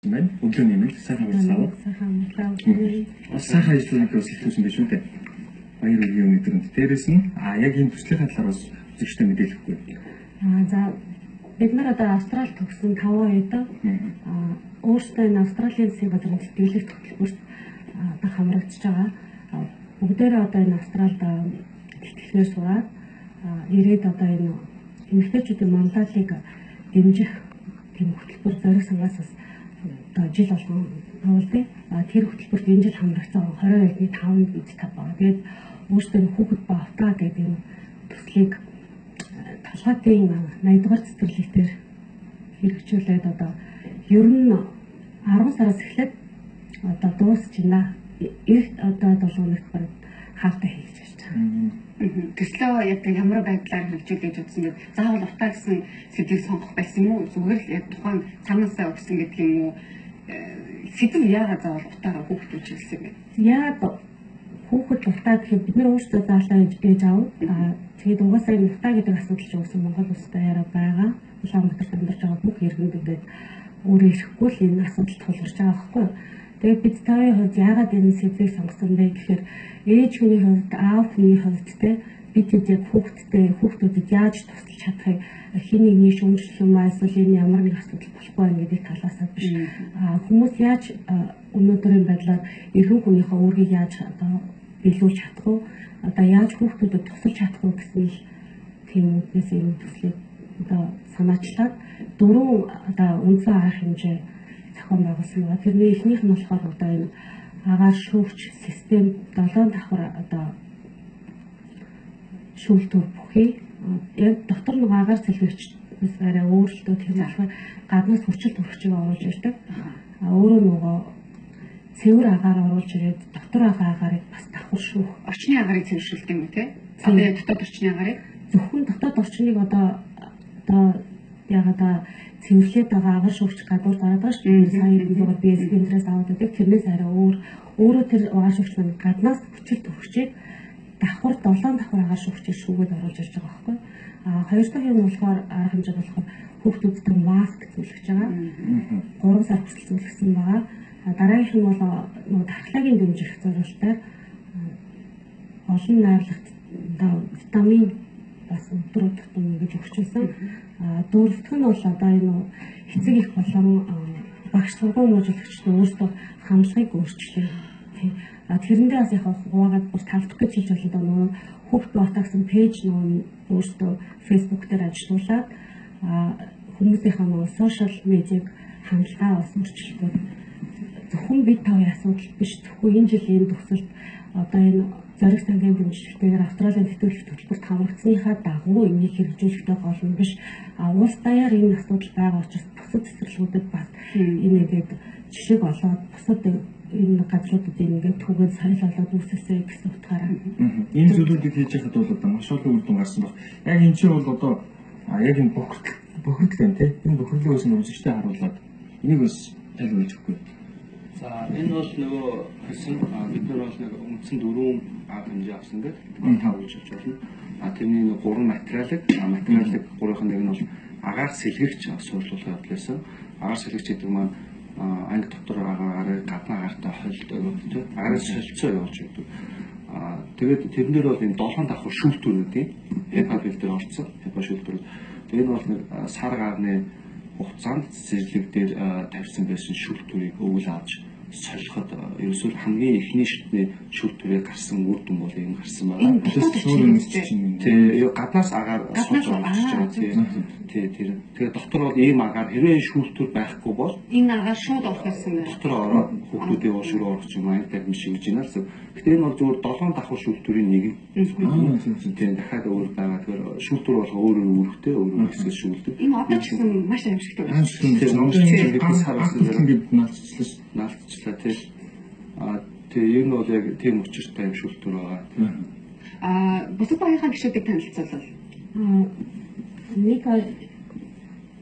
Байна. Өглөөний мэнд, сайхан амарлаа. Сайхан амарлаа. Бас сайхан ажлыг бас илтүүлсэн байх шүү дээ. Баяр үргийн өнөөдрөнд. Дээрээс нь яг энэ төслийн талаар бас үзэгчтэй мэдээлэхгүй. За, бид нар одоо Австрали төгссөн 5 оюутан өөрсдөө энэ Австралийн засгийн газрын тэтгэлэгт хөтөлбөрт одоо хамрагдаж байгаа. Бүгдээрээ одоо энэ Австралид тэтгэлгээр сураад ирээд одоо энэ эмэгтэйчүүдийн манлайллыг дэмжих тийм хөтөлбөр зориг сангаас бас одоо жил болгон явуулдаг. Тэр хөтөлбөрт энэ жил хамрагдсан 22-ны 5 гэж 5 байгаа. Тэгээд өөрсдөө хүүхэд ба автаа гэдэг энэ төслийг толгойтын 80 дугаар цэцэрлэг дээр хэрэгжүүлээд одоо ер нь 10 сараас эхлээд одоо дуусч байна. Эх одоо 7 хоногт бараг хаалтаа хийж байж байгаа. Төслөө яг ямар байдлаар хэрэгжүүлж бодсон бэ? Заавал утаа гэсэн сэдвийг сонгох байсан юм уу? Зүгээр л яг тухайн цаанаасаа өгсөн гэдэг юм уу? Сэдв яагаад заавал утаагаа хүүхдүүд чиглэсэн юм бэ? Яагаад хүүхэд утаа гэхэд бид нар өөрсдөө заалаа ээж аав. Тэгээд угаасаа энэ утаа гэдэг асуудал ч угаасаа Монгол улстай яриа байгаа. Улаанбаатарт амьдарч байгаа бүх иргэнд ингээд өөрөө ирэхгүй л энэ асуудал тулгарч байгаа байхгүй юу? Тэгээд бид тавын хувьд яагаад энэ сэдвийг сонгосон бэ гэхээр ээж хүний хувьд, аав хүний хувьд те бид хэд яг хүүхэдтэй хүүхдүүдэд яаж тусалж чадахыг хин нэгний шүүмжлэх юм аа эсвэл энэ ямар нэг асуудал болохгүй байна гэдэг талаасаа биш. Хүмүүс яаж өнөөдрийн байдлаар эргэн хүнийхээ үүргийг яаж одоо биелүүлж чадах уу? Одоо яаж хүүхдүүдэд тусалж чадах уу гэсэн л тийм үднээс энэ төслийг одоо санаачлаад дөрвөн одоо үндсэн арга хэмжээ зохион байгуулсан байгаа. Тэрний эхнийх нь болохоор одоо энэ агаар шүүгч систем 7 давхар одоо шүүлтүүр бүхий яг дотор нэг агаар сэлгэгчнээс арай өөрлөлтөө тэр нь болохоор гаднаас хүчил төрөгчийг оруулж ирдэг. Өөрөө нөгөө цэвэр агаар оруулж ирээд дотор байгаа агаарыг бас давхар шүүх. Орчны агаарыг цэвэршүүлдэг юм уу те? Одоо яг дотоод орчны агаарыг зөвхөн дотоод орчныг одоо ягаад цэвэрлээд байгаа агаар шүүгч гадуур гараад байгаа шүү дээ. Сая хэдэн дугаар BSB энтрээс аваад байдаг. Тэрнээс арай өөр өөрөө тэр агаар шүүгч маань гаднаас хүчил төрөгчийг давхар 7 давхар агаар шүүгчийг шүүгээд оруулж ирж байгаа байхгүй. Хоёр дахь юм болохоор арга хэмжээ болохоор хүүхдүүдэд маск зүүлгэж байгаа. 3 сар хүртэл зүүлгэсэн байгаа. Дараагийнх нь бол нөгөө дархлаагийн дэмжих зорилтоор олон найрлагт витамин бас өдөр тутам ингэж өгчээсэн. Дөрөвдөх нь бол одоо энэ эцэг их болон багш сургууль мужигчдын өөрсдөө хандлагыг өөрчлөе. Тэрэндээ бас яг хуваагаад бүр тав дахь гэж хэлж болно. Нөгөө хүүхд баатаа гэсэн пэйж нөгөө өөрсдөө Facebook дээр ажиллуулад хүмүүсийнхаа нөгөө сошиал медиаг хандлагаа бас өөрчлөлтөд зөвхөн бид тавын асуудал биш, зөвхөн энэ жилийн төгсөлд одоо энэ зориг сангийн дэмжлэгтэйгээр Австралийн тэтгэлэг хөтөлбөрт хамрагдсныхаа дагуу энийг хэрэгжүүлэхтэй гол нь биш. Улс даяар энэ асуудал байгаа учраас бусад цэцэрлэгүүдэд бас энэ ингээд жишг олоод бусад энэ газруудад ингээд түгээд соёл болоод үүсгэсэй гэсэн утгаараа. Энэ зүйлүүдийг хийж яхад бол одоо маш олон үр дүн гарсан баг. Яг энэ чинь бол одоо яг энэ бохирдол байна те. Энэ бохирдлыг бас үзэгчтэй харуулад энийг бас тайлбарлаж өгөхгүй. За, энэ бол нөгөө хэлсэн бид нар бол нэг үндсэн дөрвөн арга хэмжээ авсан гэдэг тав гэж хэлж болно. Тэрний нэг гурван материалыг гурвынх нь нэг нь бол агаар сэлгэгч суурилуулах явдал байсан. Агаар сэлгэгч гэдэг маань анги дотор агаарыг гадна агаартай холилдог тийм агаарыг солилцоо явуулж өгдөг. Тэгээд тэрэн дээр бол энэ 7 давхар шүүлтүүр гэдэг HEPA фильтр орцсон. HEPA шүүлтүүр. Тэгээд энэ бол нэг сар гарны хугацаанд цэцэрлэг дээр тавьсан байсан шүүлтүүрийг өвөл авч солиход ерөөсөө хамгийн эхний шатны шүүлтүүрээ гарсан үр дүн бол энэ гарсан байгаа. Тий, гаднаас агаар сууж орж байгаа. Тий, тэр. Тэгээ дотор бол ийм агаар хэрвээ шүүлтүүр байхгүй бол энэ агаар шууд орох гэсэн юм. Дотор ороод хүүхдүүдийн уушиг руу орох юм аа тарим шиг гэж байна л. Гэтэ энэ бол зөвхөн 7 давхар шүүлтүүрийн нэг нь. Тий, дахиад өөр байгаа. Тэгэхээр шүүлтүүр болгоо өөр өөр үүрэгтэй, өөр өөр хэсгээс шүүлдэг. Энэ одоо ч гэсэн маш аимшигтай байна. Тийм, бид сар болсон зэрэг наалцчлаа. Наалцчлаа тий. Тий, ер нь бол яг тийм учиртай юм шүүлтүүр байгаа. Бусад багийнхаа гишүүдийг танилцуулбал. Нэг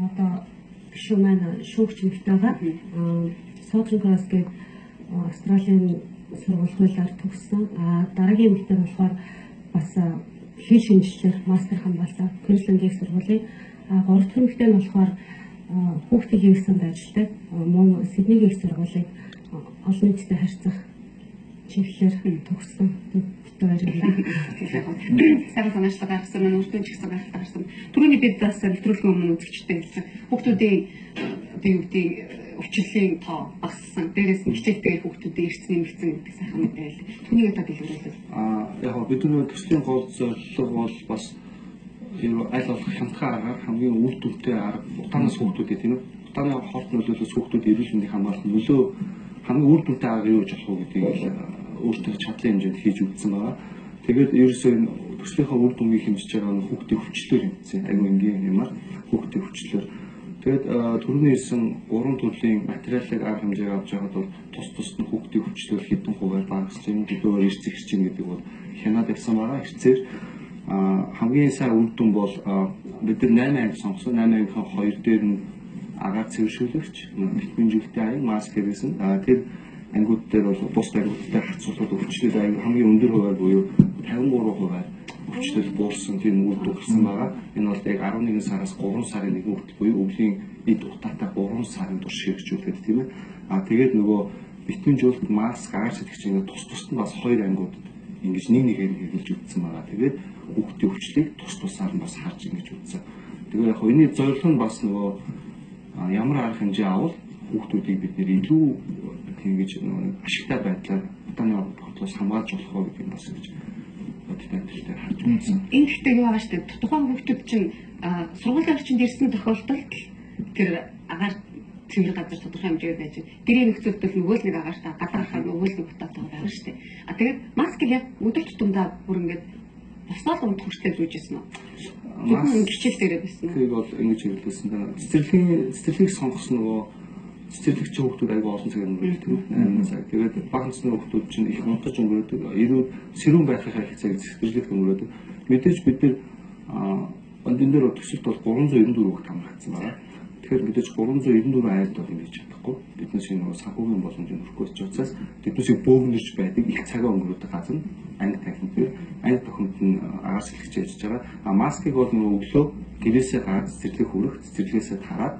одоо гишүүн маань шүүгч эмэгтэй байгаа. Southern Cross гэдэг Австралийн сургууль хуулиар төгссөн. Дараагийн эмэгтэй нь болохоор бас хэл шинжилгээр мастер хамгаалсан Queensland их сургуулийн. Гурав дахь эмэгтэй нь болохоор Хүүхдийн хэвсэнд ажилладаг. Мөн Сиднейгийн их сургуулийг олон нийтэд харьцах чиглэлээр төгссөн. Баярлалаа. Сайхан санаачлал гаргасан, маань үр дүн ч гэсэн гаргалтай гарсан. Түрүүний бид бас нэвтрүүлгийн өмнө үзэгчтэй хэлсэн. Хүүхдүүдийн одоо юу гэдэг өвчлөлийн тоо багассан. Дээрээс нь хичээл дээр хүүхдүүдийн эрс нэмэгдсэн гэдэг сайхан мэдээ байлаа. Түүнийг та дэлгэрүүлээ. Яг бидний төслийн гол зорилго бол бас аль болох хямдхан аргаар хамгийн үр дүнтэй арга утаанаас хүүхдүүдэд тийм үү? Утааны хорт нөлөөлөөс хүүхдүүд эрүүл мэндийг хамгаалах нөлөө хамгийн үр дүнтэй арга юу гэж болох вэ гэдгийг өөртөө чадлын хэмжээнд хийж үзсэн байгаа. Тэгээд ерөөсөө энэ төслийнхаа үр дүнгийг хэмжиж байгаа нь хүүхдийн хүчлээр хэмжсэн. Айгүй энгийн юмар хүүхдийн хүчлээр. Тэгээд түрүүний хэлсэн 3 төрлийн материалыг арга хэмжээг авч байхад бол тус тусд нь хүүхдийн хүчлээр хэдэн хувиар багассан юм хэдэн эрсдэх чинь гэдэг бол хянаад явсан байгаа. Эрцээр хамгийн сайн үр дүн бол бид нар 8 анги сонгосон. 8 ангийнхаа 2 дээр нь агаар цэвэршүүлэгч, витамин жилтэй аян, маск хэрэгсэн. Тэр ангиуд дээр бол бус ангиудтай харьцуулахад өвчлөл хамгийн өндөр хувиар буюу 53% өвчлөл буурсан тийм үр дүн гарсан байгаа. Энэ бол яг 11 сараас 3 сарын 1 хүртэл буюу өвлийн эд утаатай 3 сарын турш хэрэгжүүлэхэд тийм ээ. Тэгээд нөгөө витамин жуулт, маск, агаар сэтгэгч ингээд тус тусд нь бас 2 ангиудад ингэж нэг нэгээр хэрэгжилж үзсэн байгаа. Тэгээд хүүхдийн өвчлөлийг тус тусаар нь бас харж ингэж үзсэн. Тэгээд яг энэний зорилго нь бас нөгөө ямар арга хэмжээ авал хүүхдүүдийг бид нэр илүү тэгэж ашигтай байдлаар утааны бохирдлоос хамгаалж болох уу гэдгийг бас ингэж бодит харж үзсэн. Энэ гэхдээ юу байгаа шүү дээ. Тухайн хүүхдүүд чинь сургуулийн орчинд ирсэн тохиолдолд тэр агаар цэвэр газар тодорхой хэмжээгээр байж байна. Гэрээ нөхцөлд бол нөгөө л нэг агаартай, гадаа гарахаар нөгөө л нэг утаатай байгаа шүү дээ. Тэгээд маскыг яг өдөр тутамдаа бүр ингээд босоод унтах хүртэл зүүж ирсэн үү? Зөвхөн хичээл дээрээ байсан уу? Тэр бол ингэж хэрэглэсэн. Цэцэрлэгийг сонгосон нөгөө цэцэрлэгч хүүхдүүд айгүй олон цагаар өнгөрөөдөг тийм 8 цаг. Тэгээд бага насны хүүхдүүд чинь их унтаж өнгөрөөдөг. Эрүүл сэрүүн байхынхаа их цаг цэцэрлэгт өнгөрөөдөг. Мэдээж бид нэр энэ дээр төсөлт бол 394 хүүхд хамрагдсан байна. Тэгэхээр мэдээж 394 айлд бол ингэж чадахгүй. Биднээс энэ санхүүгийн боломжийг өрөхгүй учраас биднээсийг бөөгнөрч байдаг их цагаа өнгөрөөдөг газар нь анги танхимд дээр анги тохиомд нь агаар сэлгэж ажиллаж байгаа. Маскыг бол нөгөө өглөө гэрээсээ гараад цэцэрлэг хүрэх, цэцэрлэгээсээ тараад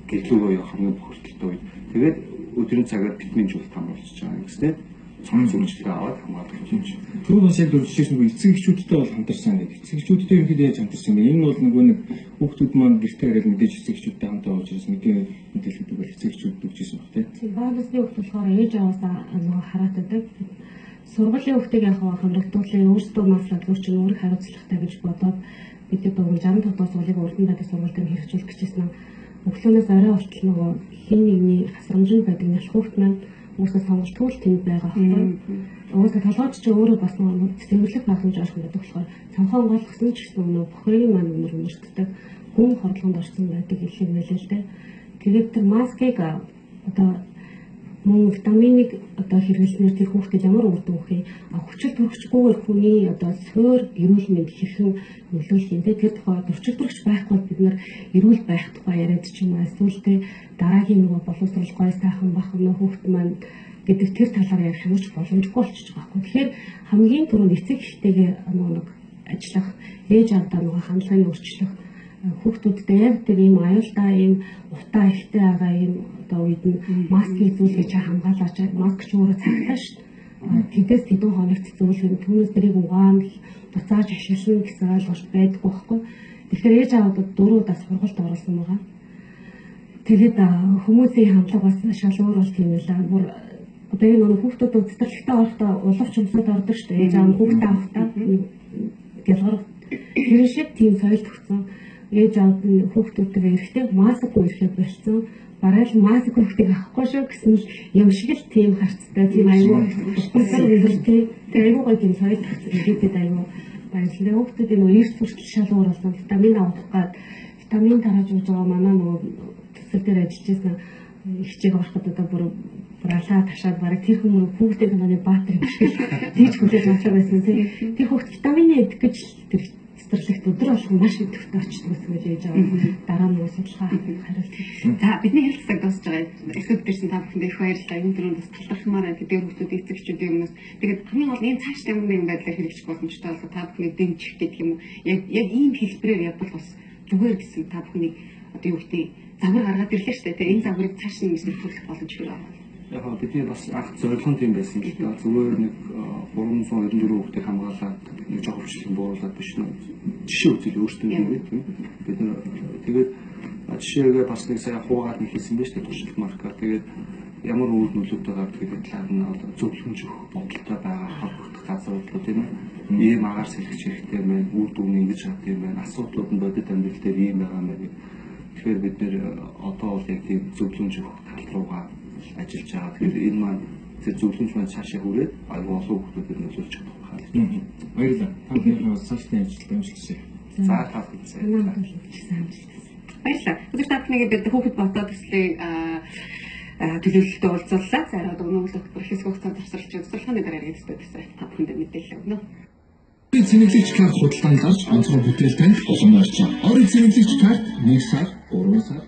гэрлүүгөө явах хамгийн бохирдолтой үед. Тэгээд өдрийн цагаар витамин жуулт хамруулж байгаа гэснээр цонх зөвчлөлөө аваад хамгаалах хэмжээ. Түрүү бас яг дурдчихсан нэг эцэг эхчүүдтэй бол хамтарсан гэдэг. Эцэг эхчүүдтэй ерөнхийдөө яаж хамтарсан бэ? Энэ бол нөгөө нэг хүүхдүүд маань гэртээ ирэл мэдээж эцэг эхчүүдтэй хамтаа явж ирсэн мэдээлэлүүд бол эцэг эхчүүд өгч ирсэн баг тийм. Тийм, бага насны хүүхд болохоор ээж аваасаа нөгөө хараат байдаг. Сургуулийн хүүхдийг яг хамрагдуулан өөрсдөө маслаад чинь өөрөх хариуцлагатай гэж бодоод бид нар 65 дугаар сургуулийг урдан байдаг сургууль дээр хэрэгжүүлэх гэжсэн. Өглөөнөөс орой болтол нөгөө хин нэгний хасрамжинд байдаг нялх хүүхд маань өөрсдөө сонголтгүй л тэнд байгаа байхгүй. Угаасаа толгойч чи өөрөө бас нөгөө цэвэрлэх боломж ойрхон байдаг болохоор цонхоо онгойлгосон ч гэсэн нөгөө бохирын маань өнөр өнөртдөг гүн хордлогонд орсон байдаг юм байлээ л дээ. Тэгээд тэр маскыг одоо мөн витаминыг одоо хэрэглэснээр тэр хүүхдэд ямар үр дүн өгөх юм? Хүчил төрөгчгүйгээр хүний одоо суур эрүүл мэнд хэрхэн нөлөөлөх юм те? Тэр тухай хүчил төрөгч байхгүй бид нар эрүүл байх тухай яриад ч юм уу эсвэл те дараагийн нөгөө боловсрол гой сайхан бах нөгөө хүүхд маань гэдэг тэр талаар ярих юм ч боломжгүй болчихж байгаа байхгүй. Тэгэхээр хамгийн түрүүнд эцэг эхтэйгээ нөгөө нэг ажиллах, ээж аавдаа нөгөө хандлагыг өөрчлөх, хүүхдүүдтэй яг тэр ийм аюултай ийм утаа ихтэй байгаа ийм одоо үед нь маскыг зүүлгэж хамгаалаач, маск ч өөрөө цагтаа шүү дээ. Тэдээс хэдэн хоногт зүүлэх юм, түүнээс тэрийг угаан буцааж ашиглана гэсэн ойлголт байдаггүй байхгүй. Тэгэхээр ээж аавуудад 4 удаа сургалт оруулсан байгаа. Тэгээд хүмүүсийн хандлага бас шал өөр болт юм байна. Бүр одоо энэ нөгөө хүүхдүүд цэцэрлэгтээ орохдоо улавч өмсөд ордог шүү дээ. Ээж аав нь хүүхдээ авахдаа гялгар тэр шиг тийм соёл төгсөн. Ээж аав нь хүүхдүүдтэйгээ эрэхтэй маскгүй ирэхээ болцсон. Бараг л маск хүүхдийг авахгүй шүү гэсэн юм шиг л тийм харцтай тийм аюу өндөр тийм аюу гоё тийм соёл төгсөн. Тэгээд аюу баярлалаа. Хүүхдүүдийн нөгөө эрс хүртэл шал өөр болсон. Витамин авах гад витамин тарааж өгж байгаа манай нөгөө төсөл дээр ажиллаж байсан хичээг ороход одоо бүр алаа ташаад бараг тэр хүмүүс хүүхдийн киноны баатар юм шиг тийж хүлээж авч байсан тийм. Тэр хүүхд витамин идэх гэж тэр цэцэрлэгт өдөр болгон маш идэвхтэй очдог гэсэн гэж ээж аав дараа нь судалгаа хариулт. За бидний хэлцэг дуусж байгаа. Эхлээд дэрсэн та бүхэнд их баярлалаа. Энэ түрүүнд бас талархмаар байна. Тэдгээр хүүхдүүд эцэгчүүдийн өмнөөс тэгээд хамгийн гол нь энэ цааш ямар нэгэн байдлаар хэрэгжих боломжтой болоо та бүхнийг дэмжих гэдэг юм уу? Яг ийм хэлбэрээр явбал бас зүгээр гэсэн та бүхнийг одоо юу гэдэг Загвар гаргаад ирлээ шүү дээ. Тэгээ энэ загварыг цааш нь ингэж нэвтрүүлэх боломж хэр байна. Яг нь бидний бас анх зорилго нь тийм байсан л да. Зүгээр нэг 394 хүүхдийг хамгаалаад нэг жоох хөвчлэн бууруулад биш нэ. Жишээ үзэл өөрсдөө хийгээд тийм. Бид нэр тэгээд жишээгээ бас нэг сая хуугаад нэг хийсэн байж тээ туршилт маркаар. Тэгээд ямар үр нөлөөтэй гардаг гэдэг талаар нь одоо зөвлөмж өгөх бодолтой байгаа холбогдох газрууд тийм ээ. Ийм агаар сэлгэж хэрэгтэй юм байна. Үр дүн ингэж гардаг юм байна. Асуудлууд нь бодит амьдрал дээр ийм байгаа юм байна. Тэгэхээр бид нэр одоо бол яг тийм зөвлөмж өгөх тал руугаа ажиллаж байгаа. Тэгэхээр энэ маань тэр зөвлөмж маань цаашаа хүрээд аюул олон хүүхдүүдэд нөлөөлж чадах байх л гэж. Баярлалаа. Та бүхний бас цаашдын ажилд амжилт хүсье. За та бүхэндээ. Манай хөтөлбөр гэсэн амжилт. Баярлалаа. Өдөр та бүхнийг бид хүүхэд бодоо төслийн төлөөлөлтөд уулзууллаа. За одоо өнөө хөтөлбөр хэсэг хугацаанд завсарлаж завсарлагын дараа яригддаг гэсэн та бүхэндээ мэдээлэл өгнө. Орын цэнэглэгч карт худалдаанд гарч онцгой бүтээл танд улам ойрцоо. Орын цэнэглэгч карт 1 сар, 3 сар,